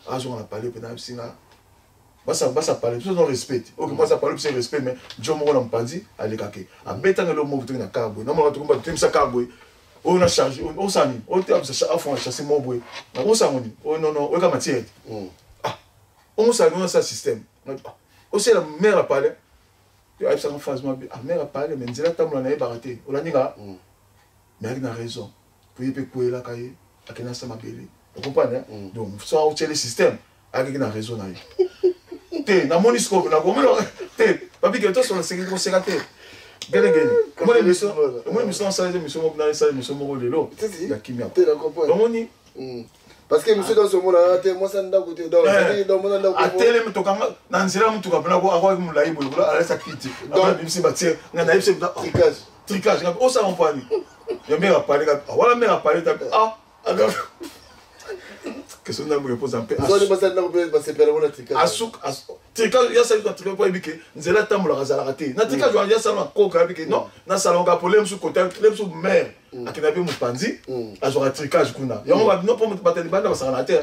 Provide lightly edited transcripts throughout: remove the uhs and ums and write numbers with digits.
Azonga na palais mpe nayebisi nga basa basa palais biso no respect. Ok, moi ça palais biso respect mais jo moko na mopanzi alekake. Abetanga eloko moko toki na car boye. Namonaka tokomba totemisa car boye. Oyo na charge, osala nini? Oyo te abisa afonga chasse moko boye. Osala ngo nini? Oyo non non, oyoka matière te. Ah, omosala nini osala système? Osala mère ya palais. Ayebisaka phrase mabe. Ah, mère ya palais mais nzela tambola nayebaka te. Olandi nga? Mais ayaki na raison. Po ye mpe ekweyelaka ye, akende asa mabele. Ocomprendre? Donc, so aotiele système, ayakaki na raison na ye. Te, namoni sikoyo, nakomona te, papi ke tosola seki koseka te. Gene gene. Omoni émission, omoni émission osala émission moko na esala émission moko lelo. Ya kimia. Omoni parce que monsieur dans ce monde là te mwasi ndako te donc c'est donc mwana ndako atelemi tokanga na nzela mutuka mpena ko akwaki molai boye kola alesa kiti abimisi batie nga nayebisi tricage tricage nga osala mpani ya mère apale ka wala mère apale ta ah aga question ndambo repose en paix. Zoni basali ndako mpe basepela mpona tricage. Asuk tricage ya sali na tricage po yebi ke nzela atambolaka azalaka te na tricage wana ya sala na koka yebi ke non nasala ngo po lemsu kota lemsu mère akenda mpe mopanzi azwaka tricage kuna yango ba no po bato ya libanda basakana te.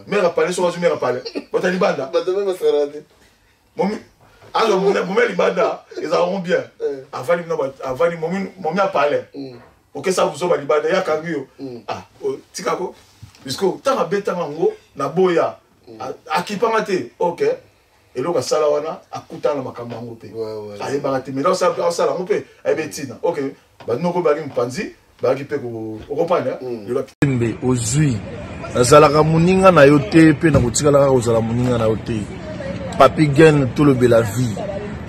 Mère apale soki azwi mère apale bato ya libanda bato mpe basakana te. Momi azwa momi ya libanda ezalaka ngo bien. Avandi bino avandi momi momi apale okesa buzoba libanda ye akangi yo. Ah, tikako puisque ntango abetanga yango naboya akipanga te. Ok, eloko asala wana akutana na makambo yango mpe ayebaka te mais asala yango mpe ayebi etina. Ok, banoko bayaki mopanzi bayaki mpe okomprendre. Mbe ozwi nazalaka moninga na yo te mpe nakotikala kaka kozala moninga na yo te. Papi Gen tolobela vie,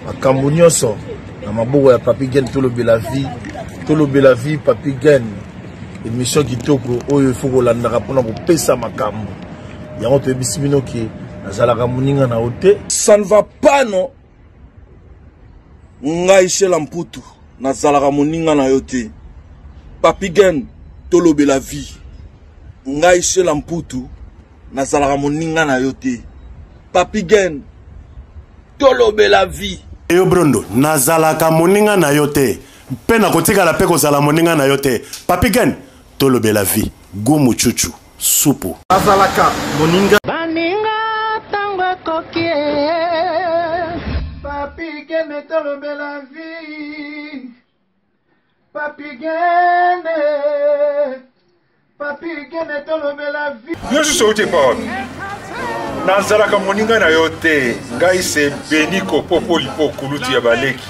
makambo nyonso na maboko ya Papi Gen tolobela vie, tolobela vie. Papi Gen, émission kitoko oyo ifo kolandaka mpona kopesa makambo yango. Toyebisi bino ke nazalaka moninga na yo te. Ça ne va pas non. Ngai Shela Mputu nazalaka moninga na yo te. Papi Gen tolobela vie. Ngai Shela Mputu nazalaka moninga na yo te. Papi Gen tolobela vie. Yo Brondo, nazalaka moninga na yo te mpe nakotikala mpe kozala moninga na yo te. Papi Gen tolobela vie, gumu chuchu supu. Nazalaka moninga. Baninga tango ekoki. Papi Gene tolobela vie. Papi Gene. Papi Gene tolobela vie. Yo susu outi epa wapi? Nazalaka moninga na yo te. Ngai se Beniko Popo Lipo kulutu ya baleki.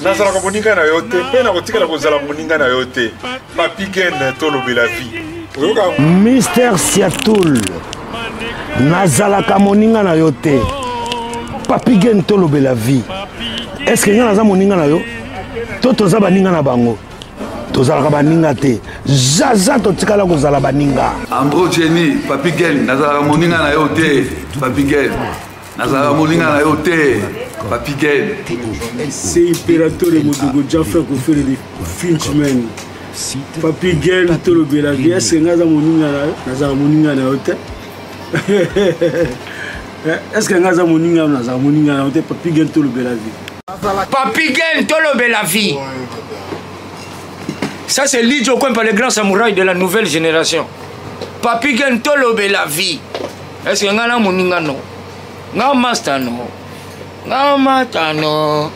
Nazalaka moninga na yo te mpe nakotikala kozala moninga na yo te. Papi Gen tolobela vie. Oyoka Mr Siatul, nazalaka moninga na yo te. Papi Gen tolobela vie. Est-ce que nga naza moninga na yo? To toza baninga na bango? Tozalaka baninga te. Zaza totikala kozala baninga. Andro Jenny, Papi Gen, nazalaka moninga na yo te. Papi Gen, nazalaka moninga na yo te. Papi Gen. C'est Imperatore Modogo Jaffa Kofere de Finchman. Papi Gen tolobela vie. Est-ce que nga aza moninga na yo? Nazalaka moninga na yo te. Est-ce que nga aza moninga na yo? Nazalaka moninga na yo te. Papi Gen tolobela vie. Papi Gen tolobela vie. Ça c'est Lidjo Kwempa, le grand samouraï de la nouvelle génération. Papi Gen tolobela vie. Est-ce que nga na moninga no? Nga master no? Nga mata no?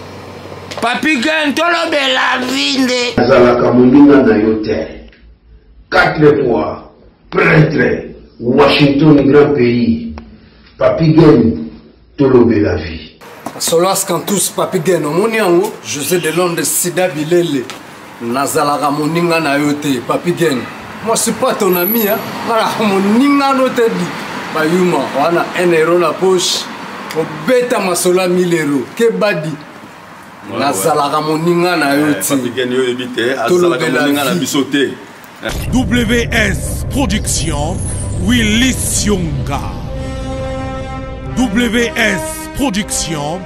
Papi Gen tolobela vie nde. Nazalaka moninga na yo te. Quatre fois prêtre Washington grand pays. Papi Gen tolobela vie. Solas Cantus Papi Gen omoni yango José de Londres Sida Bilele nazalaka moninga na yo te. Papi Gen, moi je suis pas ton ami hein, nalaka moninga no te di bayuma wana 1 euro na poche obeta masolo ya 1000 euro kebadi nazalaka moninga na yo te. Papi Gen yo oyebi te azalaka moninga na biso te. WS Production, Willy Sionga. WS Production,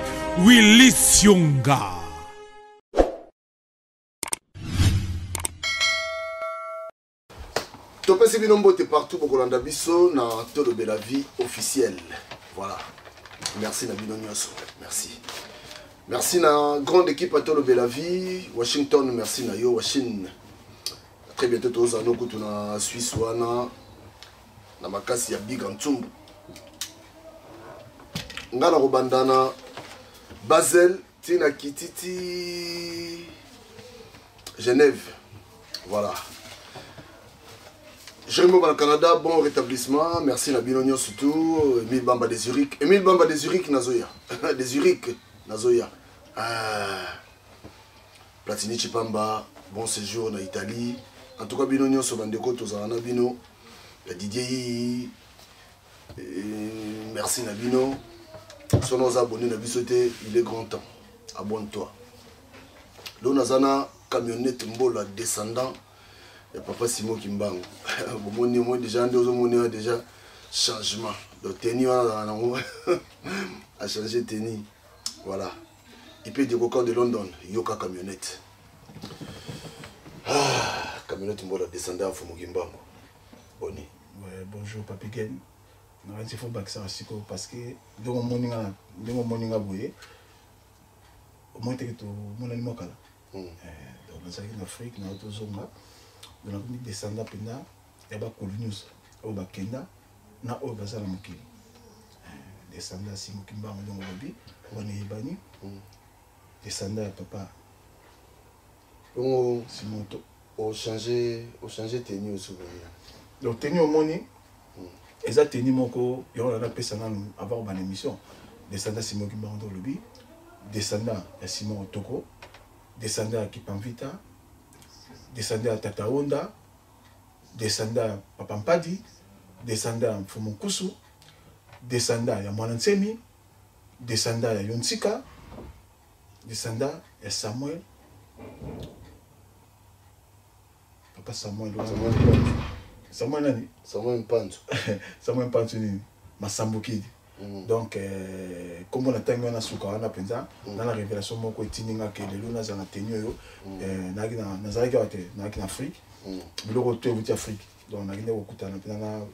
Willy Sionga. Topesi bino mbote partout bokolanda biso na Tolobela vie officielle. Voilà. Merci na bino nyonso. Merci. Merci na grande équipe à Tolobela vie. Washington, merci na yo Washington. Très bientôt tozala nokutu na Suisse wana na makasi ya Big Ntsumbu. Nga na kobanda na Basel ti na kiti ti Genève. Voilà. Jérémy Bamba Canada, bon rétablissement. Merci na bino nyonso surtout. Emile Bamba de Zurich. Emile Bamba de Zurich Nazoya. de Zurich Nazoya. Ah. Platini Chipamba, bon séjour na Italie. En tout cas bino nyonso bandeko tozala na bino. Ya Didier Yiyi. Merci na bino. Sono oza abonné na biso te, il est grand temps. Abonne-toi. Lelo naza na camionnette Mbola descendant ya papa Simon Kimbangu. Bomoni moi déjà nde ozomoni wana déjà changement. Donc tenue wana azala nango a changer tenue. Voilà. IP de Coca de London, yoka camionnette. Ah, camionnette Mbola descendant ya Mfumu Kimbangu. Boni. Ouais, bonjour Papi Gen. Nakanisi faut bakisaka sikoyo parce que ndenge omoni nga ndenge omoni nga boye omoni teke tomonani mwa kala eh, donc nazalaki na afrique nayo tozonga donc nakomi descendant mpenza ya bakolo nyonso oyo bakenda na oyo baza na mokili eh, descendant ya simo kimbangu ndenge olobi wana eyebani hmm. descendant ya papa bongo simoto ochange ochange tenue osi donc tenue omoni hmm. eza tenue moko yango napesa nanu avant obanda émission descendant simon kimbangu nde olobi descendant ya simon otoko descendant ya kipamvita descendant ya tata onda descendant ya papa mpadi descendant ya mfumu nkusu descendant ya mwana nsemi descendant ya yontika descendant ya samuel papa samuel samuel nani samuel mpanzu samuel mpanzu nini masambukidi mm. donc euh, nkombo na ntangi wana suka wana mpenza mm. na na révélation moko etindi nga ke lelo nazala na teni oyo mm. euh, nazalaki awa te nazalaki na afrique mm. biloko to euti afrique donc nakende kokutana mpenza na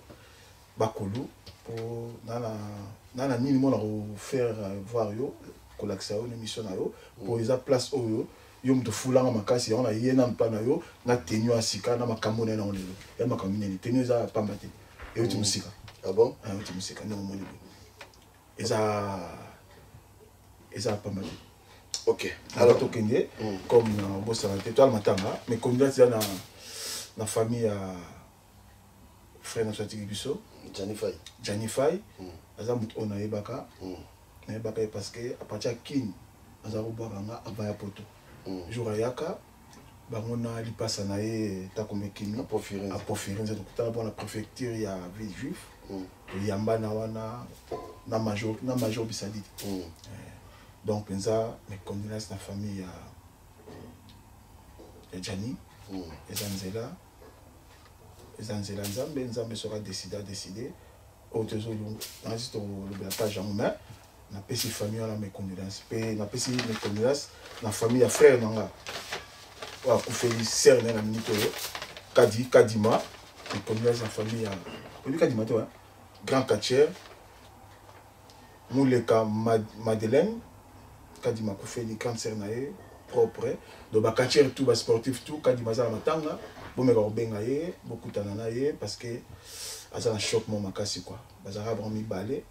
bakulu mpo na na nini mona kofaire voir yo kolakisa yo na émission na yo mpo eza place oyo yo moto ofulanga makasi yango naye na mpa na yo na tenue ya sika na makambo na ye nango lelo ya makambo minene tenue eza pamba te euti mm. mosika ah bon? Ah, euti mosika ndenge omoni boye eza eza pamba te ok alors tokende mm. comme obosana te toala matanga mais condoléance eza na, na famille ya frère na biso atiki biso Gianni Fay Gianni Fay mm. aza moto oyo nayebaka mm. nayebaka ye parce que à partir ya kin aza kobwaka nga avant ya poto mm. jour ayaka bango na lipasa na ye takomekimi apofirenze tokutana mpo na préfecture ya ville juif mm. toyambana wana na major, na major bisadite mm. eh, donc mpenza mes condoléances na famille ya, ya Gianni mm. eza nzela eza nzela nzambe nzambe soki adeside adeside oyo tozonasi tolobela page yango mais napesi famille wana mes condoléances mpe napesi mes condoléances na famille ya frère na nga oyo akufeli sere na ye na minute oyo kadi kadima mes condoléances na famille ya oyebi kadima te grand catcheur Muleka Madeleine Kadima akufeli grande sœur na ye propre donc ba catcheur tout ba sportif tout Kadima aza na matanga bomeka kobenga ye bokutana na ye parce que aza na choc moko makasi quoi bazalaka bango mibale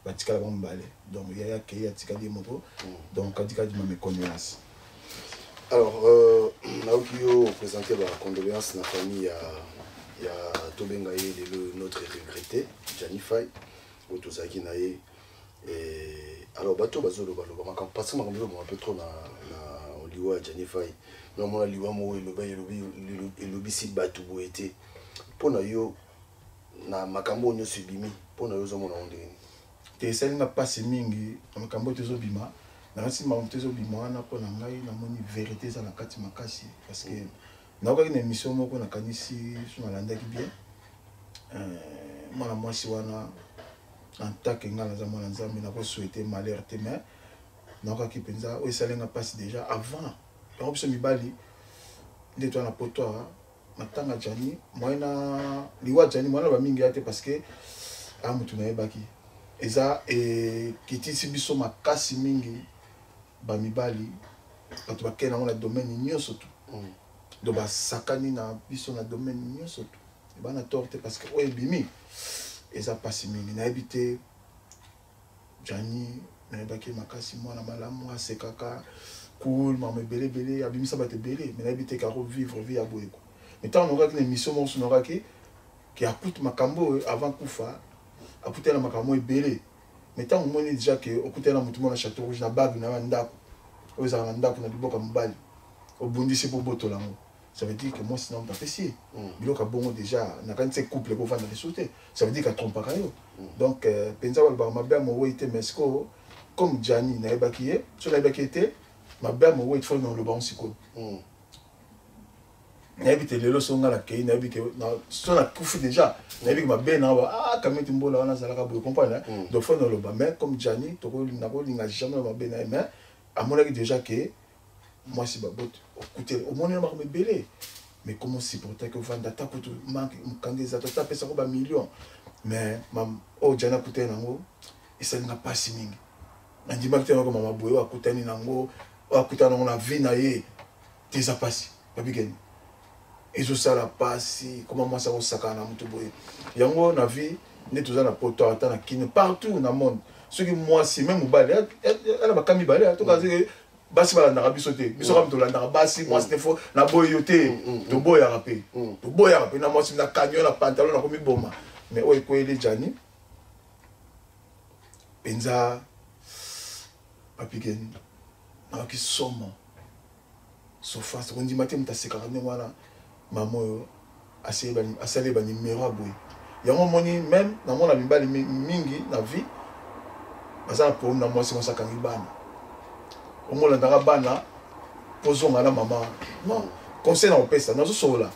batikala bango mibale donc yaya akei atikali ye moko donc Kadi Kadima mes condoléances. Alors euh, nayoki yo présenter ba condoléances na famille ya ya tobenga ye lelo notre regretté Gianni Fay oyo tozalaki na ye alors bato bazolobaloba makambo parce que makambo ezoboma mpe trop na, na liwa ya Gianni Fay namona liwa moko eloba elobisi bato boye te mpo na yo na makambo oyo nyonso ebimi mpo na yo ozomona yango ndenge nini te esali nga mpasi mingi na makambo oyo tozobima nakasi makambo tozobima wana mpo na ngai namoni verité eza na kati makasi parce que mm. Nayokaki na emission moko nakanisi so nalandaki bien euh, mwana mwasi wana en tant que ngai naza mwana nzambe nakosouhaite malheur te mais nayokaki mpenza oyo esali nga mpasi déjà avant yango biso mibali nde toa na poto awa matanga jani moyen na liwa jani moyen na bamingi ya te parce que a motu nayebaki eza ekitisi biso makasi mingi bamibali bato bakei nango na domaine nyonso tu mm. donc basakani na biso na domaine nyonso tu eba na tort te parce que oyo ebimi eza mpasi mingi nayebi te Jani nayebaki makasi, mwana malamu, asekaka, cool, mama ebele ebele, abimisa bato ebele, mais nayebi te kako vivre vie ya boye ko. Mais ntango nayokaki na émission moko, so nayokaki ke akuti makambo oyo avant kufa, akutani na makambo ebele. Mais ntango omoni déjà ke okutani na motu moko na Château Rouge, na bague na yo ya ndako oyo ezalaka na ndako na liboka mobali, obundisi mpo obotola yango, ça veut dire que mwasi na moto apesi ye biloko ya bongo. Déjà nakanisi couple ekovanda lisusu te, ça veut dire qu'atrompaka yo. Donc mpenza balobaka mabe ya mowei te, mais sikoyo comme Jani nayebaki ye, so nayebaki ye te, mabe ya mowei fo na oloba ngo. Sikoyo nayebi te lelo so nga nakei, nayebi ke so nakufi déjà, nayebi ke mabe na ba ah kamiti mbola wana azalaka boye, comprendre? Donc fo naloba, mais comme Jani nakolinga jamais mabe na ye, mais amonaki déjà ke mwasi babote okuteli, omoni na makambo ebele, mais comment supporter ke ovanda ata kutu manque mokanda eza to ata apesako bamillion? Mais oyo Jani akutani nango esalinga mpasi mingi. Nandimaki te nako mama boye oyo akutani nango, oyo akutani nango na vie na ye te. Eza mpasi, babikeni ezosala mpasi koma mwasi akosakana na motu boye. Yango na vie nde toza na poto, ata na Kino, partout na monde, soki mwasi me mobali ana baka mibale, tokazi basi balandaka biso te, biso kaka tolandaka basi. Mwasi te fo naboyi yo te, toboyaka mpe, toboyaka mpe na mwasi na camion na pantalon nakomiboma. Mais oyo ekweyeli Jani mpenza, papikeni nayoki somo, souffrance kondima te. Moto asekaka ndenge wana, mama oyo asali banimero ya boye. Yango omoni, même namona mibali mingi na vie baza na problème na mwasi, mwasi akangi bana, omolandaka bana pozonga na mama. Non, conseil na kopesa, nazosolola,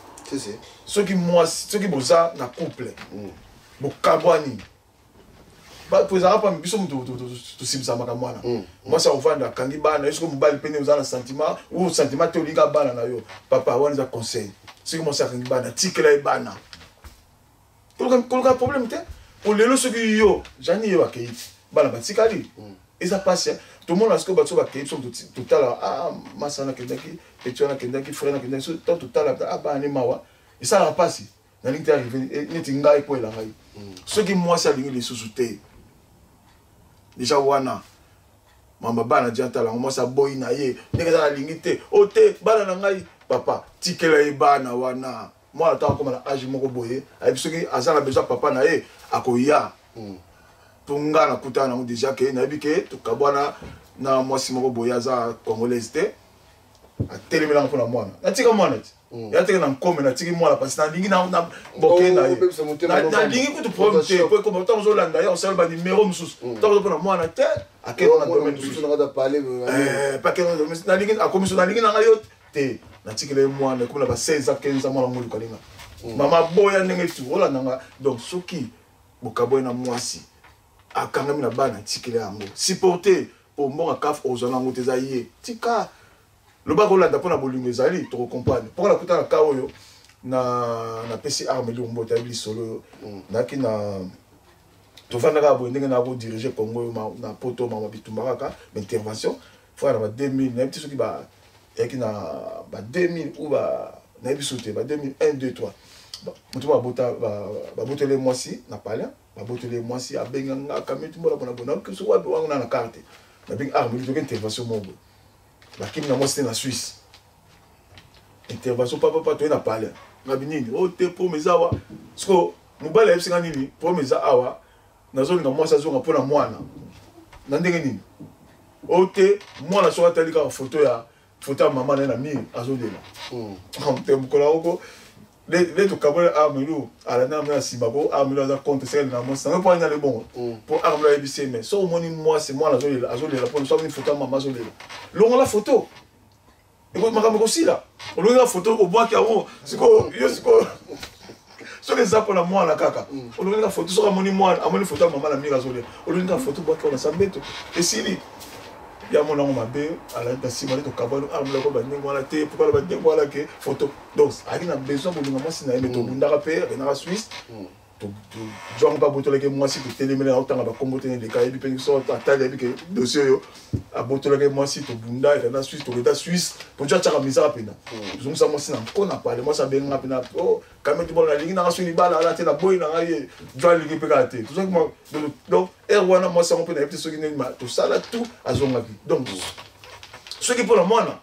soki mwasi, soki boza na couple, bokabwani, po ezalaka pa biso moto tosimbisaka makambo wana. Mwasi akovanda, akangi bana ye, soki mobali mpe nde oza na sentiment ou sentiment te, olinga bana na yo, papa, wana eza conseil. Soki mwasi akangi bana, tikela ye bana, koluka problème te. Po lelo soki yo Jani ye bakei te, bana batikali, eza mpasi. Tomona sikoyo bato so bakei, biso totala, ah, masa wana akendaki, petit wana akendaki, frère akendaki, so tant totala, ah, bana ne mawa, esalaka mpasi. Nalingi te arrive neti ngai ekwela ngai. Soki mwasi alingi lisusu te, déjà wana mama bana dia tala yango, mwasi aboyi na ye ndenge eza, nalingi te o te bana na ngai, papa, tikela ye bana wana. Mwana ntango akóma na age moko boye, ayebi soki aza na besoin papa na ye akoya. Mpo nga nakutana nango déjà ke nayebi ke tokabwana na mwasi moko boye, aza Congolaise te, atelemelanga mpona mwana, natika mwana ti ya teke na nkome, natiki mwana parce nalingi boke na ye, nalingi kutu problème te. Po ekoma ntango ozolanda ye, osala banimero mosusu, ntango ozo mpona mwana te, akende na domaine mosusu, nalingi akomi so, nalingi nanga yo te, natikela ye mwana, ekomi na ba 16 ans, 15 ans, mwana ngo olukalinga mama boya ndenge tu olandanga. Donc soki bokaboye na mwasi akangami na bana, tikela yango, supporte, po mbongo CAF ozwa nango te, eza ye, tika loba kolanda mpo na bolingo ezali, tokocomprendre. Mpo nakuta na ka oyo na napesi arme eloko mbote, ayebi lisolo oyo. Nayaki na tovandaka boye ndenge naa kodirige Congo oyo na poto, mama bitumba kaka baintervention frère na ba 2000, nayebi te soki yaki na ba 2000 ou ba nayebi so te, ba 2001, 2, 3. Moto babota, baboteli mwasi na palin, baboteli mwasi, abenga nga kamiti mbola bona bona soki wapi wango na carte, nabengi arme, toki intervention moko boye, bakimi na mwasi te na Suisse, intervention papapa, toye na palin, ngabi nini o te, problème eza awa. Siko mobali ayebisi nga nini, problème eza awa, nazolinga mwasi azonga mpo na mwana. Na ndenge nini? O te, mwana soki atali kaka photo ya mama na ye na mire, azolela te. Mokolo yango le tokaboli, armelu alanda na nsima, po armelu aza contre seka na mwasi nango, mpo anyale bongo, mpo armelu ayebisi ye, mais soki omoni mwasi mwana azolela, azolela mpo soki amoni photo ya mama azolela, longola photo, makambo ekosila. Olongi na photo, obwaki yango. Sikoyo yo, sikoyo soki eza mpona mwana kaka, olongi na photo, soki amoni mwana, amoni photo ya mama na mire, azolela, olongi na photo, obwaki wana sa mbeto, esili. Ya mona yango mabe, alandi na nsima nde tokabwani. Armela ko bandenge wana te, pourquoi na bandenge wana ke photo? Donc azalaki na besoin bolinga mwasi na ye, mais tobundaka mpe akendaka Suisse. Joango mpe abotolaki mwasi, totelemeli na otanga bakombo te, neleka ayebi mpe so atali, ayebi ke dossier oyo abotolaki mwasi, tobunda ekenda Suisse, tokenda Suisse po jo atiaka misala mpena, tozongisa mwasi na nko na pale. Mwasi abenganga mpena o kame tibona, nalingi nanga soki libala ala te, naboyi na ngai ye, jo alingi mpe kaka te. Tozwaki donc heure wana mwasi yango mpe nayebi te soki nini tosala tout, azongaki. Donc soki mpona mwana,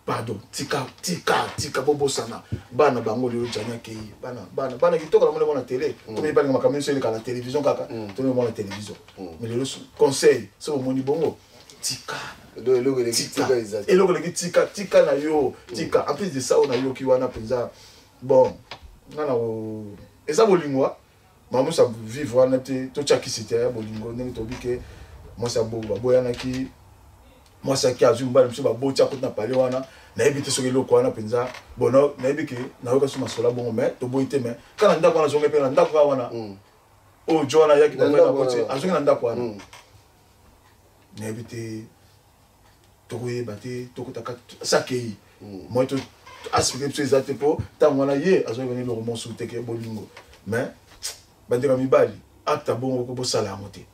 pardon, tika, tika, tika, bobosana bana bango. Lelo Jani akei, bana, bana, bana kitoko, namoni mona tele, tomi balinga makambo nyonso eleka na télévision kaka, tomi mona télévision. Mais lelo conseil, so bomoni bongo, tika, eloko eleki, tika, tika na yo, tika. En plus de ça, oyo nayoki wana mpenza, bon, nga na eza bolingo, mamusa vivre wana te, totiakisi te ya bolingo. Ndenge tobi ke mwasi baboyanaki, mwasi aki azwi mobali mosusu, baboti, akoti na pale wana. Nayebi te soki eloko wana mpenza, bon, nayebi ke nayoka so masolo bongo, mais toboyi te. Mais kaka na ndako wana, azongi mpe na ndako kaka wana oyo jo wana ayaki, bakoti, azongi na ndako wana. Nayebi te, tokoyeba te, tokotaka sakei moi to aspike biso eza te, mpo ntango wana ye azongi bana eloko mosusu te ke bolingo. Mais bandeko ya mibali, acte bongo ko bosala yango te.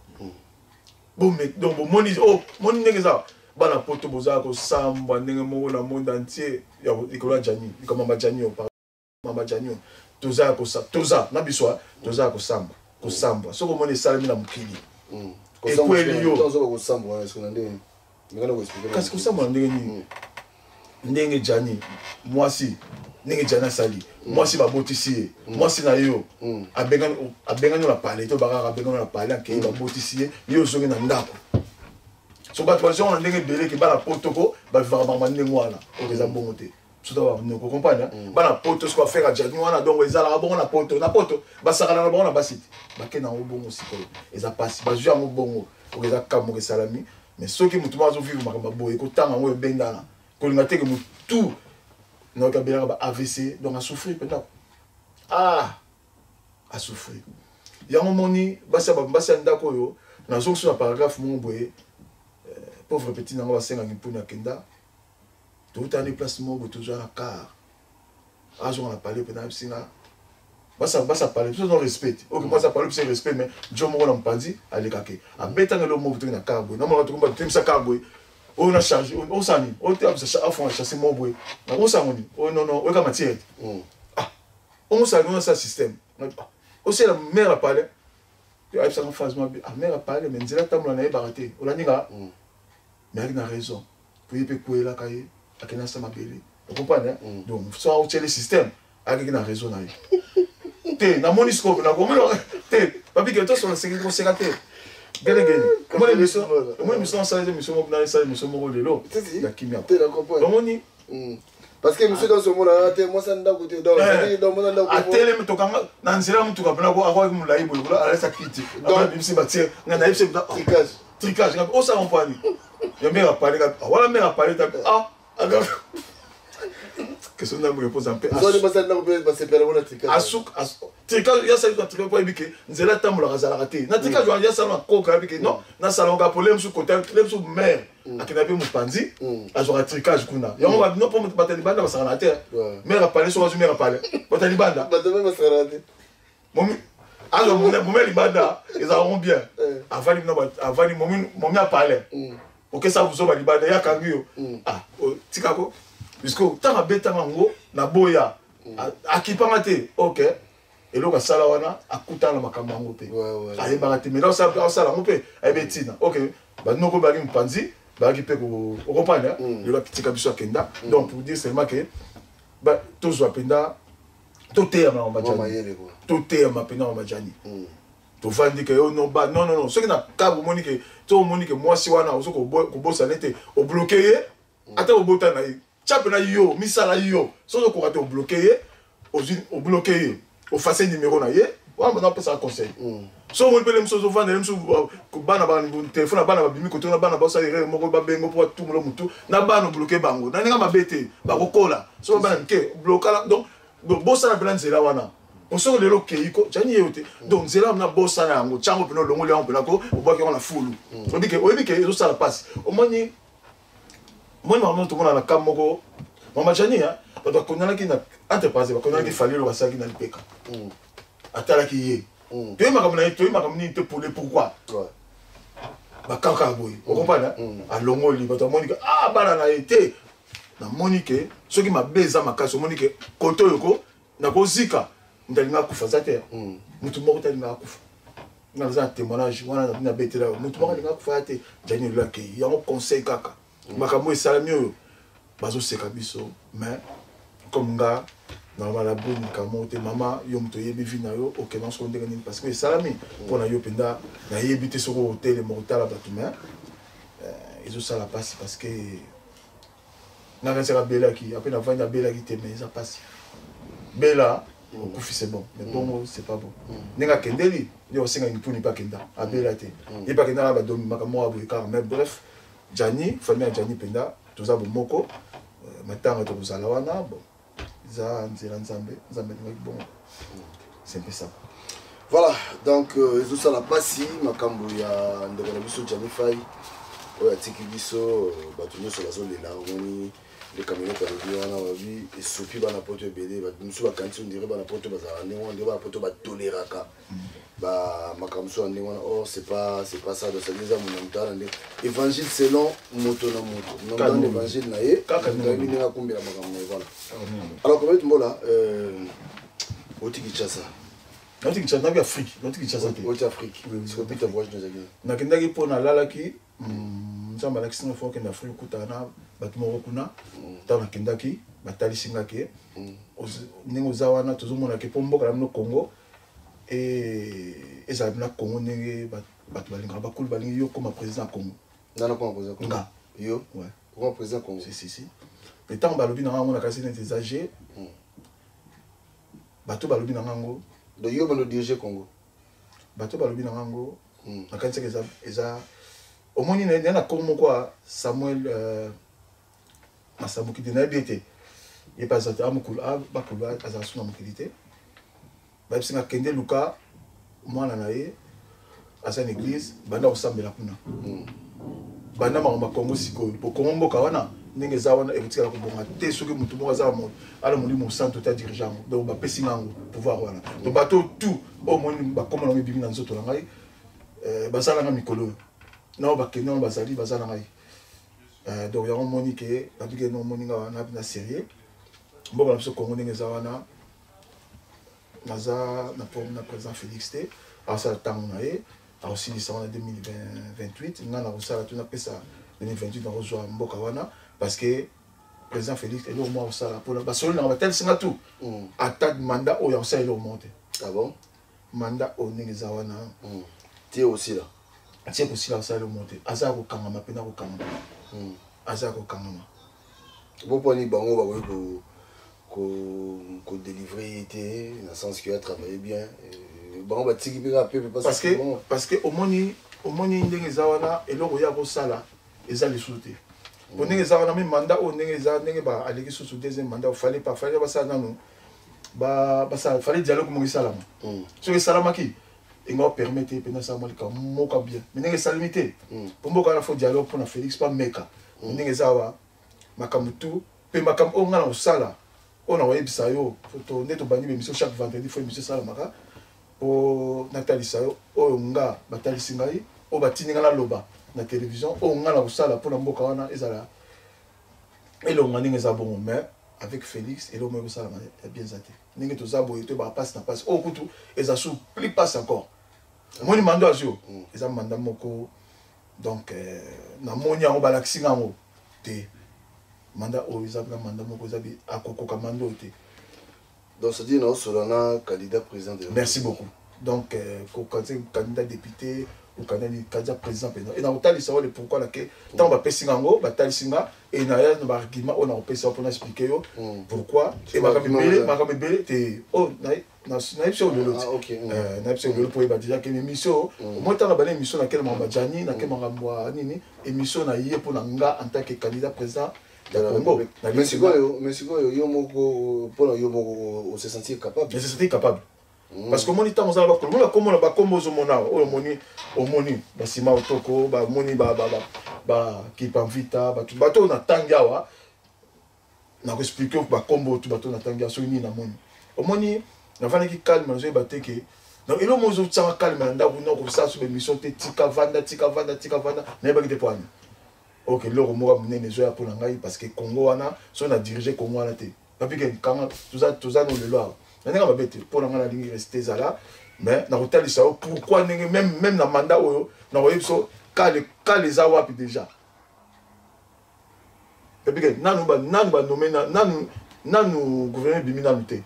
Donc bomoni, oh, moni ndenge eza, bana Poto bozala kosambwa ndenge moko na monde entier ya likolo ya Jani, likambo ya Jani oyo, mama Jani oyo, toza ya kosa, toza na biso, toza ya kosamba, kosambwa. Soki omoni esalemi na mokili, ekweli yo. Kasi kosambwa na ndenge nini? Ndenge Jani mwasi, ndenge Jani asali mwasi, babotisi ye mwasi na yo, abengani na pale to bakaka, abengani na pale, akei, babotisi ye, ye ozongi na ndako. So bato bazonga na ndenge ebele ke bana Poto ko bavivaka bango ndenge wana. Oyo eza bongo te, soto banoko comprendre. Bana Poto siko affaire ya Jani wana, donc ezalaka bongo na Poto. Na Poto basakana na bango na basi te, bakende yango bongo. Sikoyo eza pasi, bazwi yango bongo. Oyo eza ka moko esalami. Mais soki motu moko azovivre makambo boye, kotanga yango ebendana, kolinga teke motu nayoki abelaka ba AVC, donc asouffrir mpenza, ah, asouffrir yango. Moni basi ya ndako oyo, nazongi so na paragraphe moko boye, pauvre petit nango basengaki mpuni akenda, toutani place moko boye, tozwa na car, azonga na palais mpe nayebisinga basa palais biso no respect. Ok, mwasi apale biso respect, mais jo moko na mopanzi alekake, abetanga eloko moko, toki na car boye, namonaka tokomba, totemisa car boye, oyo na charge osala nini, oyo te afonga chasse moko boye, osango nini oyo, non non, oyoka matière te, ah, omosala nini, osala système osala mare ya palais, ayebisaka phrase mabe, ah, mare ya palais, mais nzela tambola nayebaka te, olandi nga, mais ayaki na raison po ye mpe kweyelaka ye, akende asa mabele, ocomprendre. Donc so aotiele système, ayakaki na raison na ye te. Namoni sikoyo nakomona te, babike tosola seki, koseka te, gelegele. Omoni émission, omoni émission, osala émission moko, nasala émission moko lelo ya kimia, omoni. Parce que monsieur dans ce monde là te, mwasi ndako te, donc donc mwasi ndako. Atelemi, tokanga na nzela ya motuka mpena, akwaki molai boye, alesa kiti, abimisi batie nga, nayebisi tricage, tricage osala mpani ya mare apale wana, mare apale ta, ah, question ndambo repose mpe. Tricage ya sali na tricage po ayebi ke nzela atambolaka azalaka te na tricage wana, ya sala na koka, ayebi ke non, nasala ngo po le mosusu kota le mosusu mare akenda mpe mopanzi, azwaka tricage kuna yango no, mpo bato ya libanda basakana te. Mare apale, soki azwi mare apale, bato ya libanda azwa momi ya libanda, ezalaka ngo bien. Avandi, avandi momi apale, okesa buzoba libanda, ye akangi yo, ah, tikako, puisque ntango abetanga yango naboya, akipanga te. Ok, eloko asala wana, akutana na makambo yango mpe ayebaka te, mais asala yango mpe ayebi etina. Ok, banoko bayaki mopanzi, bayaki mpe okomprendre. Lelo akitika biso, akenda. Donc pour dire seulement que tozwa mpenza, toteyama na Majani, toteyama mpenza na Majani. Tovandi ke yo non, ba non, non, non, soki na kabu omoni ke to omoni ke mwasi wana ozo kobosana ete obloquer ye, ata obota na ye, tia mpena yo misala yo, soki okoka te, obloquer ye, ozwi, obloquer ye, oface numéro na ye wana, bana opesaka conseil. So omoni mpele mosusu ozovanda ye mosusu, bana telefone na bana babimi koto na bana, basala erreur moko, babengo mpo batumula motu na bana, obloquer bango na ndenge mabe te, bakokola. So bana mike, blokala. Donc bosala mpena nzela wana, osoko lelo okei ko jani ye yo te. Donc nzela wana, bosana yango, tiango mpena, olongoli yango mpena, ko obwaki yango na fulu. Oyebi ke ezosala mpasi. Omoni, omoni makambo tomona na ka moko, mama Jani, bato bakondanaki na entreprise, bakondanaki Fally, eloko asalaki na lipeka, atalaki ye. Toyebi makambo na ye, toyebi makambo nini te pour le pourquoi. Bakaka boye, okomprendre? Alongoli bato, amoni ke ah, bana na ye te. Namoni ke soki mabe eza makasi, omoni ke kote oyo ko nakozika, moto alinga akufa aza te, moto moko te alinga akufa. Nga naza na témoignage wana, nabetela yo, moto moko alinga akufa ya te. Jani elo akei yango, conseil kaka makambo esalami oyo bazoseka biso, mais comme nga normal aboni likambo moko te. Mama, yo moto oyebi vie na yo, okenda soko ndenge nini, parce que esalami mpo na yo mpenza, nayebi te soki otelema kotala bato, mais ezosala mpasi, parce que nakanisaka abelaki ape navandi, abelaki te, mais eza mpasi. Bela okufi, c'est bon, mais bongo c'est pas bon. Ndenge akendeli nde osengaki mpuni mpe akenda, abela te, ye mpe akenda na badomi makambo moko boye kaka. Mais bref, Jani, famille ya Jani mpenza toza bomoko, matanga tokozala wana. Bon, eza nzela Nzambe, Nzambe alingaki bongo, c'est un peu ça. Voilà, donc ezosala mpasi makambo ya ndeko na biso Jani Fai oyo atiki biso. Bato nyonso bazolela. Omoni nde camionnette alobi wana, babi esopi bana poto ebele. Bato mosusu bakanisi ondire bana poto bazalaka ndenge wana, ndenge bana poto batoleraka makambo mosusu ya ndenge wana. Or c'est pas ça. Donc c'est-à-dire eza mona moto wana nde évangile selon moto na moto, moto wana évangile na ye, moto ayebi ndenge akumbela makambo na ye. Voilà, alors communauté Mbola, oti Kinshasa? Nauti Kinshasa, nabi Afrique, nauti Kinshasa te. Oti Afrique, sikopita voyage nozalaki? Nakendaki mpo nalalaki, Nzambe alakisi nga fo okende Afrique, okutana na bato moko kuna. Ntango nakendaki, batalisi nga ke ndenge oza wana, tozomona ke mpo mboka na bino Congo ezala na Congo ndenge bato balingaka, bakulu balingi yo koma président ya Congo. Nga nakoma président Congo? Nga. Yo? Ouais. Okoma président Congo? Si, si, si. Mais ntango balobi na nga yango, nakasi neti eza g bato balobi na ngango. Donc yo bando dirige Congo? Bato balobi na ngango, nakanisaki eza omoni na na kongo moko ya Samuel Masambuki te, nayebi ete ye mpe aza te, amokulu bakulu azala su na mokili te. Bayebisi nga kende luka mwana na ye aza na église, banda kosambela kuna, banda makambo ya Kongo sikoyo, po Kongo mboka wana ndenge eza wana ekotikala kobonga te soki motu moko aza ala Molimo Santo te adirige yango. Donc bapesi nga yango pouvoir wana. Donc bato tout oyo omoni bakoma nango ebimi na nzoto na ngai, basalanga mikolo oyo nao bakende wana, bazali baza na ngai. Donc yango omoni ke babike no omoni nga wana na sérieux, mboka na biso Kongo ndenge eza wana, naza na problème na président Félix te. Asala ntango na ye, akosilisa wana 2028. Ngai nakosala to napesa 2028, nakozwa mboka wana, parce que président Félix eloko moko akosala mpona basoli nanga, batalisi nga tout, ata mandat oyo akosala eloko moko te. Ah bon? Mandat oyo ndenge eza wana tie osila. Tie kosila, akosala eloko moko te. Aza ya kokangama mpena, kokangama, aza ya kokangama. Boponi bango bakoki kodélivre ye te, na sens que atravaille bien, bango batiki mpe kaka pepe? Parce que omoni ndenge eza wana, eloko oyo akosala eza lisusu te, po ndenge eza wana, mi mandat oyo ndenge eza, ndenge aleki susu deuxième mandat, fallait pas, fallait basala nanu, basala, fallait dialogue moko esalama. Soki esalamaki, enga opermettre mpenza asala mwa likambo moko bien, mais ndenge esalemi te, po mboka wana faut dialogue mpona Félix pa meka ndenge eza awa makambo tu. Mpe makambo oyo ngai na kosala, oyo na koyebisa yo, nde tobandi baémission chaque vendredi, faut émission esalamaka mpo natalisa yo oyo nga batalisi ngai, oyo batindi ngai naloba na télévision, oyo ngai na kosala mpona mboka wana ezala elonga ndenge eza bongo. Mais avec Félix, eloko moko ekosalama ya bien eza te. Ndenge toza boye, toyebaka mpasi na mpasi oyo kutu eza su plus mpasi encore. Omoni mandat azwi oyo, eza mandat moko. Donc namoni yango, balakisi nga yango te, mandat oyo eza na mandat moko eza akokoka mandat oyo te. Donc c'est-à-dire naosola na candidat président de Merci beaucoup. Donc candidat député ou candidat président mpenza, e nakotalisa yo le pourquoi nake. Ntango bapesi nga yango, batalisi nga, e naya na baargument oyo nakopesa yo mpona expliquer yo pourquoi. E makambo ebele, makambo ebele te oyo nayebi so lelo ti, nayebi so lelo mpo oyeba déjà ke émission omoi, ntango bana émission nakele makambo ya Jani, nake makambo ya nini, émission na ye mpo na nga en tant que candidat président ya Congo. Mais sikoyo yo moko, mpona yo moko, ose sentir capable? Se sentir capable, parce que omoni ntango ozala bakolo, omoni bakombo bakombo ozomona awa oyo, omoni basima otoko, bamoni bakipa mvita, bato oyo natangi awa, nakoexpliquer bakombo tu bato natangi awa. Soki nini namoni, omoni navandaki calme, nazoyeba te ke Donc eloko moko ezotianga calme na ndako, na kosala so baémission te, tika vanda, tika vanda, tika vanda, nayebaki te mpo ani. Ok, eloko moko ya monene ezoya mpo na ngai, parce que Congo wana, soki na dirige Congo wana te, papike kanga, toza no lelo awa na ndenge mabe te. Mpo na ngai nalingi reste ezala, mais nakotalisa yo pourquoi ndenge même na mandat oyo nakoyebi so kale kale eza wapi déjà. Papike nanu nanu banome nanu, nanu gouvernement ebimi nanu te,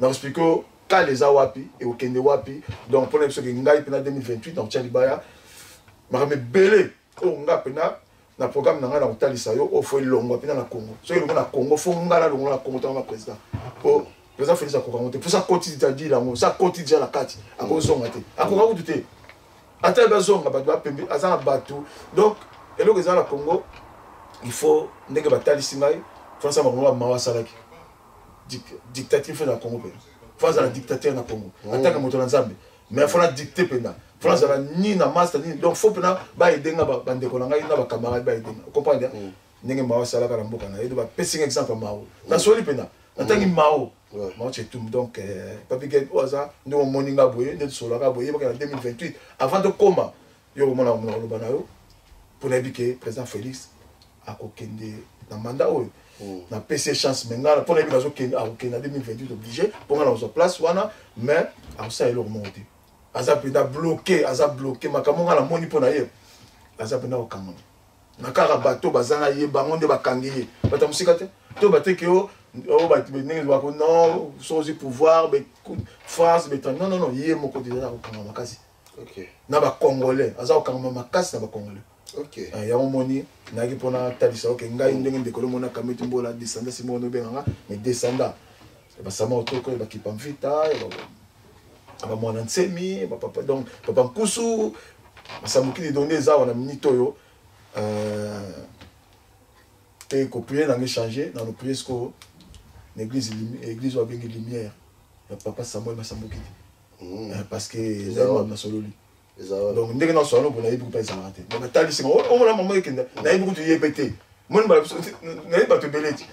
nakoexplike yo kale eza wapi, ekokende wapi. Donc mpona biso ke ngai mpena 2028 nakotia libaya makambo ebele oyo nga mpena na programme na ngai nakotalisa yo, oyo fo elongwa mpena na Congo. Soki elongwa na Congo, fo ngai nalongwa na Congo ntango président, po président Félix akoka yango te, mpo sa koti dila yango, sa koti dia na kati, akozonga te, akoka kutu te, ata ye bazonga bato bapembe, aza na bato. Donc eloko eza na Congo, il faut ndenge batalisi ngai François bango bamawa asalaki dictature, fo na Congo mpe fo azala dictateur na Congo ataka moto na Nzambe, mais fo na dicte mpenza, fo nazala ni na master nini. Donc fo mpena baede nga, bandeko na ngai na bacamarade baede nga, comprendre ndenge Mao asalaka na mboka na ye. Donc bapesi nga exemple ya Mao, nasoli mpena, natangi Mao, Mao Tse-tung. Donc Papi Gen oyo aza ndenge omoni nga boye, nde tosolaka boye, yebaka na 2028 avant tokóma, yo komona na koloba na yo, mpo nayebi ke président Félix akokende na mandat oyo, napesi ye chance. Mais ngai mpo nayebi azokende, akokende na 2028 obligé, mpo ngai nakozwa place wana, mais akosala eloko moko te. Aza mpenza bloqué, aza bloqué. Makambo ngai namoni mpo na ye, aza mpenza kokangama na kaka bato baza na ye, bango nde bakangi ye, bato ya mosika te to bateki yo oyo ndenge bako non, soki ozwi pouvoir France betan, non, non, non, ye moko te aza kokanga makasi na bacongolais, aza kokangama makasi na bacongolais. Yango moni nayaki mpona talisa oke ngai ndenge ndeko lomona Kameti Mbola, descendant si moko nobenganga, mais descendant basama otoko, bakipa mvita, bamwana nsemi, bapapa, donc papa nkusu basambukili. Donc nde eza wana minute oyo te koprier nanga échange na loprier sikoyo na église, église oyo abengi Lumière ya papa Samuel Masambukili, parce que ezali nasololi. Donc ndenge nasolo bo nayebi kuta ezalaka te, mais natalisi nga omona mama ekenda, nayebi kutu ye mpe te, moni mbala biso nayebi bato ebele ti,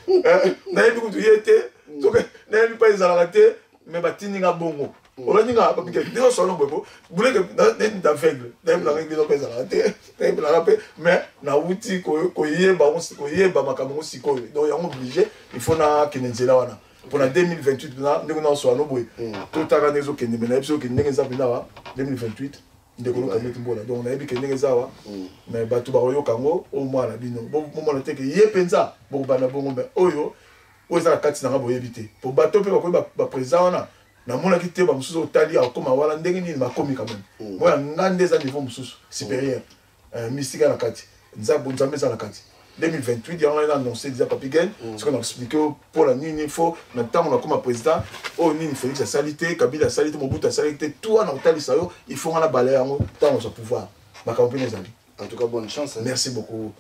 nayebi kutu ye te, soki nayebi mpe ezalaka te, mais batindi nga bongo, olandi nga babike ndenge osolo boye po buleke neti d'aveugle, nayebi nanga église mpe ezalaka te, nayebi nanga mpe, mais nawuti koyeba koyeba makambo yango sikoyo. Donc yango obligé, il faut nakende nzela wana mpona 2028 na ndenge nasola no boye, totaka ndenge ezokende. Me nayebi soki ndenge eza mpenza wa 2028, ndeko lokameti Mbola. Donc nayebi ke ndenge eza awa, mais bato bakoyoka yango o mwana bino bomona te ke ye mpenza bokobanda bongo, mais oyo oyo eza na kati na nga boyebi te, po bato mpe bakoyi baprésident wana namonaki te, bamosusu otali akóma wana ndenge nini bakomi quand même. Moya nga nde eza niveau mosusu supérieur, mystique na kati, Nzambe, Nzambe eza na kati. 2028 yango wana annoncé déjà Papi Gen, soki na expliqué mpo na nini fo na ntango nakóma président, oyo nini Félix asali te, Kabila asali te, Mobutu asali te, tout wana kotalisa yo, il faut nga na bala yango ntango ozwa pouvoir, makambo mpene ezali. En tout cas, bonne chance, hein. Merci beaucoup,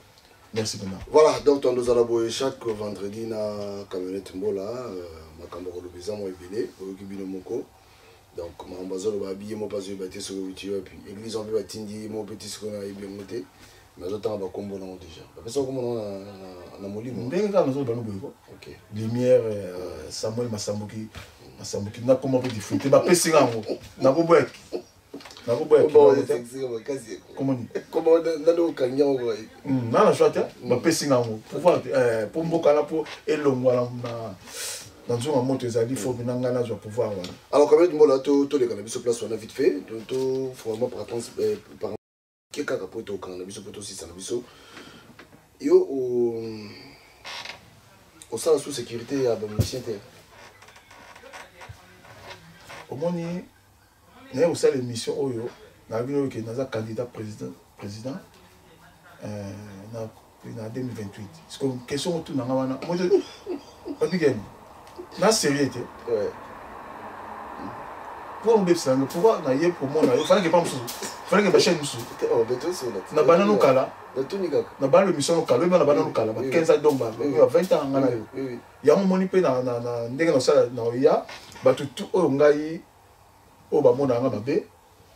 merci vraiment. Voilà, donc tondozala boye chaque vendredi na Camionnette Mbola, makambo koloba eza mwa ebele, oyoki bino moko. Donc makambo azoloba abi ye moko azoyeba te soki euti wapi, église mpe batindi ye moko mpe ti sikoyo nayebi yango te, mais azotanga bakombo nango déjà, bapesa kombo nango na molimo. Ndenge kaka nazoloba no boye ko Lumière Samuel Masambuki, Masambuki nakoma mpe difute te, bapesi nga yango, nakoboyaki, nakoboyaki komoni nga na choix te, bapesi nga yango pouvoir te mpo mboka na mpo elongwa na nzonga moto ezali, fo mpena ngai nazwa pouvoir wana. Alors Camionnette Mbola, toleka na biso place wana vite fait, to vraiment par ke kaka po tokanga na biso po tosisa na biso. Yo osala sous sécurité ya bamusicien te? Omoni naye kosala émission oyo na bino oyo ke naza candidat président na 2028. Parce que question otuna nga wana babikeni na sérieux te mpo obebisa yango. Pourquoi naye komona yo? Falaki pa mosusu, falaki bachaine mosusu na banda nokala, na banda émission nokala, oyeba na banda nokala ba 15 ans, donc ba 20 ans nga na yo. Yango omoni mpe na ndenge nasala na oya bato tu oyo ngai oyo bamona yanga mabe,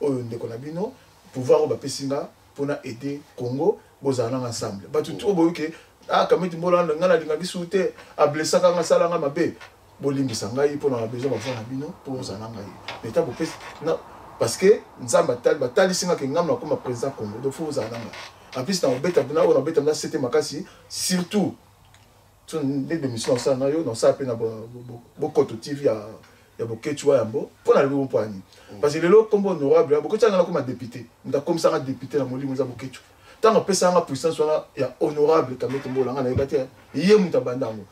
oyo ndeko na bino, pouvoir oyo bapesi nga mpona aider Congo, bozala nanga ensemble. Bato tu oyo boyoke ah Kamiti Mbola, nga nalingaki su te, ablessaka nga, asalanga mabe. Bolimbisa ngai mpo na besoin bavoi na bino mpo bozala na ngai. Mais ta bopesi na parce que Nzambe atali batalisi nga ke ngai nakoma président Congo donc faut bozala na ngai. En plus na obeta na oyo na obeta na sete makasi surtout so nde bémission nasala na yo nasala mpe na bokoto TV ya ya boketshu wa yambo mpo na lobi mpo ani parce que lelo kombo honorable boketshu anga nakoma député moto akomisanga député na molimo eza boketshu ntango apesaka nga puissance wana ya honorable kamete mbola nga nayeba te ye moto abanda yango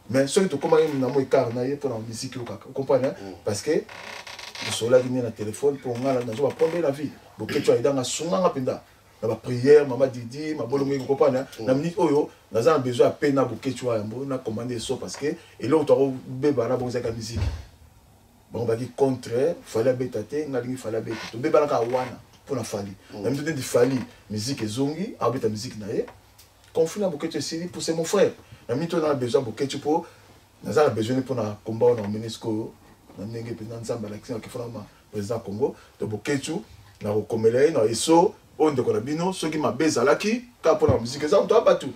mais soki tokomaki na mo écart na ye mpo na miziki oyo kaka ocomprendre mm. parce que tosololaki nde na telefone mpo nga nazo baprendre na vie boketshu ayedanga asunganga mpenza na baprière mama didi mabolongo ekokopana mm. na minute oyo naza na besoin ya pe na boketshu wa yambo na commande eso parce que eloko tokobeba na bongo ezalaka miziki bango baki contre fali abeta te nga alingi fali abeta tobebanaka wana mpo na fali mm. na minute neti fali miziki ezongi abeta miziki na ye conflit na boketshu esili mpo c'est mon frère na minute oyo na besoin boketshu mpo naza na besoin mpo na combat oyo na omene sikoyo na ndenge mpenza nzambe alakisi nga kefona ma président congo to boketshu nakokomela ye na eso oyo ndeko na bino soki mabe ezalaki kaka mpo na miziki eza moto ya bato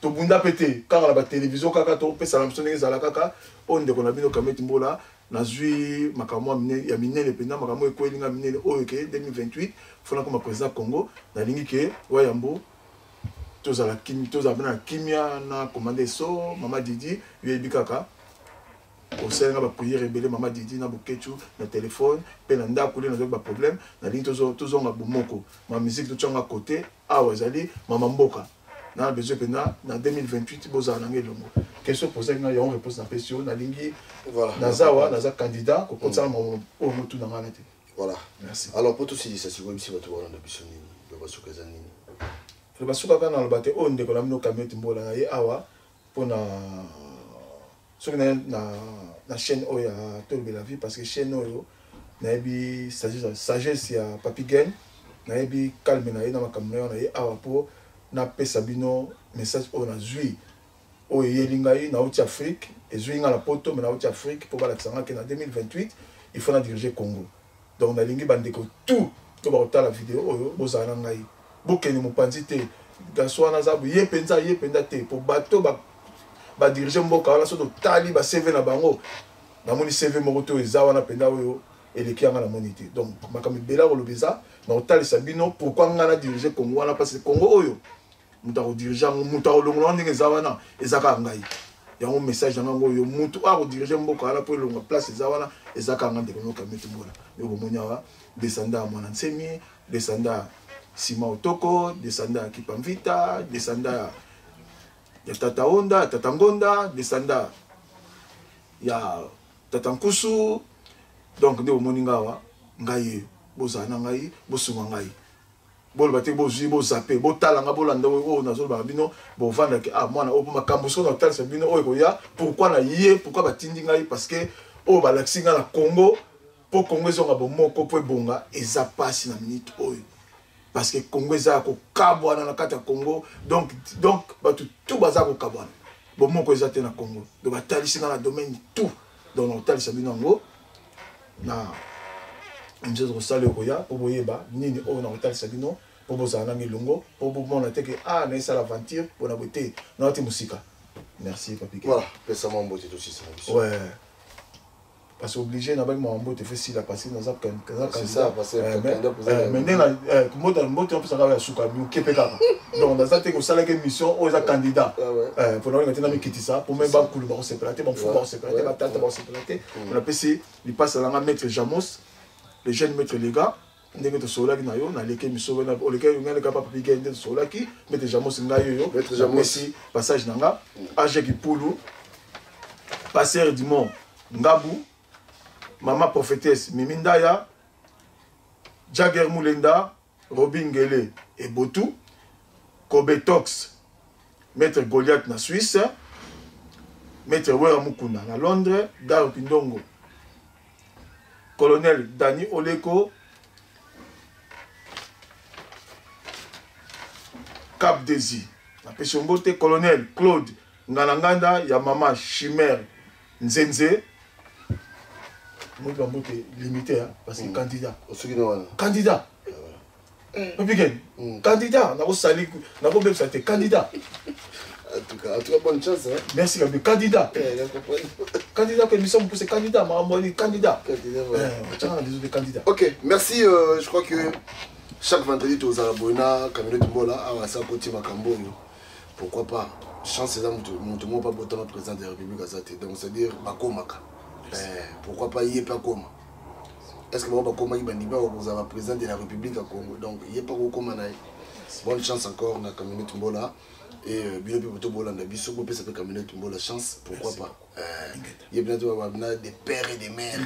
tobunda mpe te kaka na batelevizio kaka topesana biso ndenge ezala kaka oyo ndeko na bino kameti mbola nazwi makambo ya minene mpenza makambo ekweli nga minene oyo ke 2028 fona koma président congo nalingi ke wayambo tozala tozala mpe na kimia na commande eso mama didi yo yebi kaka osali nga bapriere ebele mama didi na bokechu na telefone mpe na ndako nde nazwaki baproblème nalingi tozonga bomoko ma musique totyanga kote awa ezali mama mboka na besoin mpenza na 2028 bozala na ngai elongo question posaki ngai yango réponse napesi yo nalingi naza awa naza candidat kokotisana mm. oyo motuna ngai na te voilà merci alors mpo tosilisa sikoyo bisi bato balanda biso nini loba suka eza nini loba suka kaka naloba te oyo ndeko na bino kameti mbola na ye awa mpo na soki na, na, na chaîne oyo ya tolobela vie parce que chaîne oyo nayebi sagesse, sagesse ya papi gen nayebi calme na ye na makambo na yo na ye awa mpo napesa bino message oyo nazwi oyo eyeli ngai nauti afrique ezwi ngai na poto me nauti afrique mpo balakisa ngai ke na 2028 il faut na dirige congo donc nalingi bandeko tout to bakotala video oyo bozala na ngai bokende mopanzi te garçon wana aza ye mpenza ye mpenza te mpo bato badirige mboka wana soki totali ba cv na bango namoni cv moko te oyo eza wana mpenza oyo eleki yanga namoni te donc makambo ebele akoloba eza nakotalisa bino pourkui ngai na dirige congo wana parce congo oyo moto akodirige yango moto akolongola yango ndenge eza wana eza kaka ngai yango message na ngai oyo moto oyo akodirige mboka wana mpo elonga place eza wana eza kaka ngai ndeko noka miti mbola yo bomoni awa descenda ya mwana nsemi descenda ya sima otoko descenda ya kipamvita descenda ya tata onda ya tata ngonda descenda ya tata nkusu donc nde bomoni ngai awa ngai bozala na ngai bosunga ngai boloba te bozwi bozape botala nga bolanda oyo nazoloba na bino bovandaki ah mwana oyo makambo soki nakotalisa bino oyo ekoya pourkui na ye pourkui batindi ngai parce que oyo balakisi ngai na congo mpo congo ezonga bomoko mpo ebonga eza mpasi na minute oyo parce que congo eza ya kokabwana na kati ya congo donc donc bato tout baza kokabwana bomoko eza te na congo donc batalisi ngai na domaine tout donc nakotalisa bino yango na émission tokosala oyo koya mpo boyeba nini oyo nakotalisa bino mpo bozala nanga elongo mpo bomona te ke ah naesala aventure mpo na boye te nawati mosika merci papi voilà pesa mwa mbote tosisa na biso ouais parce que obligé nabaki mwa mbote fo esila parce que naza candidat mais ndenge mbote mbote napesaka ya suka mike mpe kaka donc naza te kosalaki émission oyo eza candidat mpo naolinga te namikitisa mpo me bankulu bakosepela te bamofu bakosepela te batata bakosepela te napesi lipasa na nga maître jamos le jeune maître lega ndenge tosololaki na yo naleki émission oleki ngai leka papa pige nde tosololaki maître jamos ngai oyo napesi passage na nga ag kipulu passer du mont ngabu mama prophétesse mimi ndaya jagger mulenda Robin Ngele Ebotu, Kobe Tox, Maître Goliath na Suisse, Maître Wera Mukuna na Londres, Dario Pindongo, Colonel Dani Oleko, Cap Desi, napesi yo mbote, Colonel Claude Ngalanganda ya mama Chimère Nzenze, moi bambote limité hein, parce que mm. candidat candidat ah, papi ken mm. candidat nakosali nakobebisa te candidat. En tout cas, bonne chance. Hein? Merci, Gabi. Candidat. Eh, comprendre. Candidat, que nous sommes poussés. Candidat, Maramoni, candidat. Candidat, voilà. Eh, tiens, les autres candidats. Ok, merci. Je crois que chaque vendredi, tu as la Boina, Camille Tumbola, Awasa, Koti, Makambo. Pourquoi pas? Chance, c'est là, pas autant président de la République Azate. Donc, c'est-à-dire, Bakomaka. Eh, pourquoi pas, il n'est pas comme. Est-ce que Bakoma, il va président de la République à Congo? Donc, il n'est pas comme. Bonne chance encore, na Camille Tumbola. Et bino pe poto bolanda biso bo pesa pe Camille Tumbola chance, pourquoi pas. Il y a bien des pères et des mères.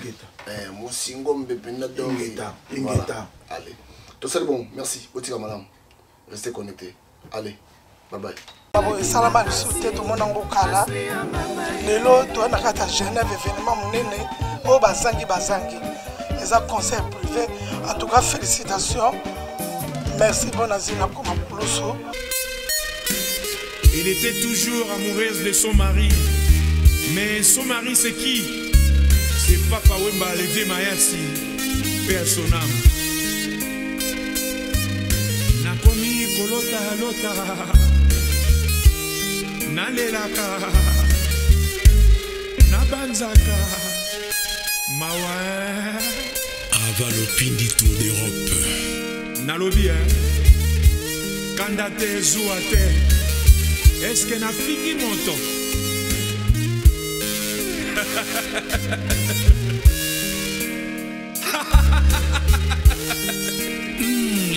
Mosingo mbe penda donc. Ingeta, Ingeta. Allez. Tout ça bon, merci. Otika madame. Restez connectés. Allez. Bye bye. Bon, esalama lisusu te, tomona yango kala. Lelo toya na kati ya Genève, événement monene oyo bazangi bazangi. Eza concert privé. En tout cas, félicitations. Merci, bon azina koma kulusu. Elle était toujours amoureuse de son mari. Mais son mari, c'est qui? C'est Papa Wemba, le vieux Mayasi. Paix à son âme. Nakomi kolota lota. Nalelaka. Nabanzaka. Mawa. Avalopindi Tour d'Europe. Nalobi, hein? Kanda te, zuwa te. Est-ce que nafingi moto?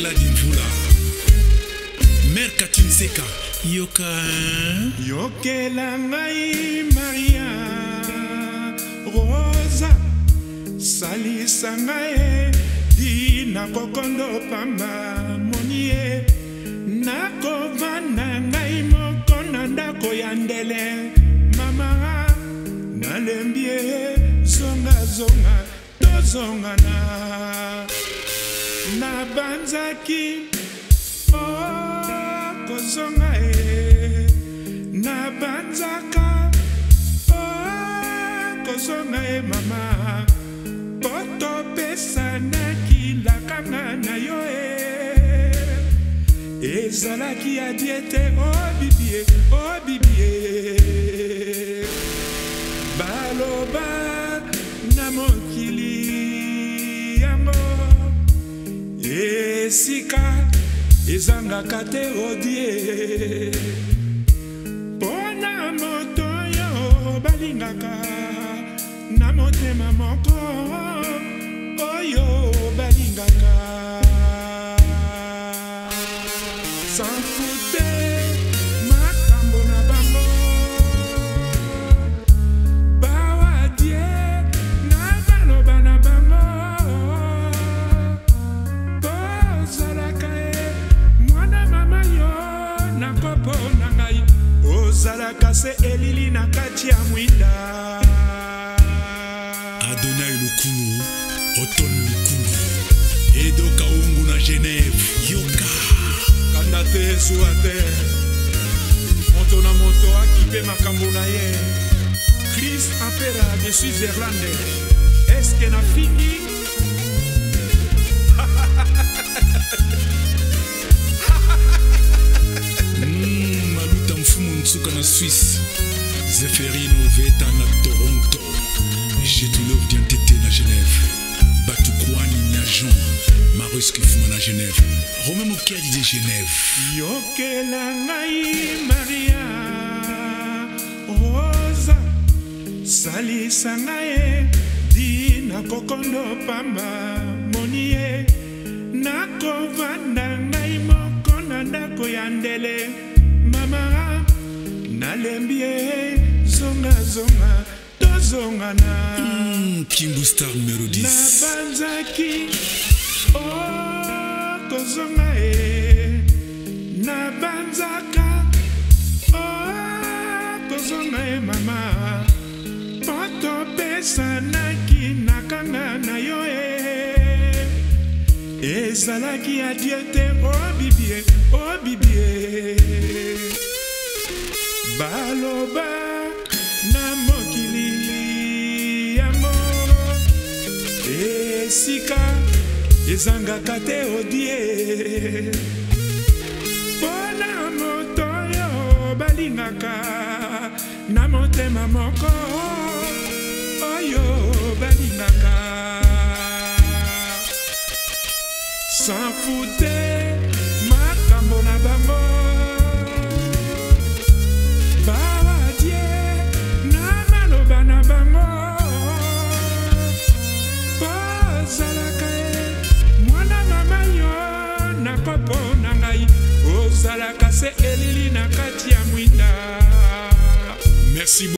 Ladi Mvula. Mère Katine Seka. Yoka. Yokela ngai Maria Rosa. Salisa ngai dina kokondo pamba monie. Nakovanda ngai moko na ndako ya ndele. Mama nalembi zonga zonga tozongana. Nabanzaki oh kozonga e. Nabanzaka oh kozonga e mama. Poto pesanaki lakanga na yo e. Ezalaki ya diete oh bibie oh bibie. Baloba na mokili yango esika ezangaka te odie. Mpona moto oyo balingaka na motema moko oyo balingaka. Sans foutre makambo na bango bawadie na baloba na bango ozalaka e mwana mama yo na kopo na ngai ozalaka se elili na kati ya mwinda. Adonai Lukulu, Oton Lukulu, Edo Kaungu na Genève, yoka. Kanda te zuwa te moto na moto akipe makambo na ye. Chris Ampera de Switzerland, est-ce que na fingi? Maluta Mfumu Ntsuka na Suisse, Zeferino Veta na Toronto, Jetulov Diantete na Genève, Batukwani Nyajon, Marius Kifuma na Genève, Romain Mokiadi de Genève. Yokela ngai Maria Rosa, salisa ngai dina kokondo pamba monie. Nakovanda ngai moko na ndako ya ndele. Mama nalembi e zonga zonga tozongana. Kimbu Star numéro 10. Nabanzaki oh kozonga e. Nabanzaka oh kozonga e mama. Poto pesanaki nakanga na yo e. Ezalaki ya die te oh bibie oh bibie. Baloba na mokili yango esika ezangaka te odie. Mpona moto oyo Balingaka na motema moko, oyo balingaka sans fute makambo na bango, bawadie na maloba na bango. Ozalaka ye mwana mama, yo na kopo na ngai, ozalaka se elili na kati ya mwinda. Merci.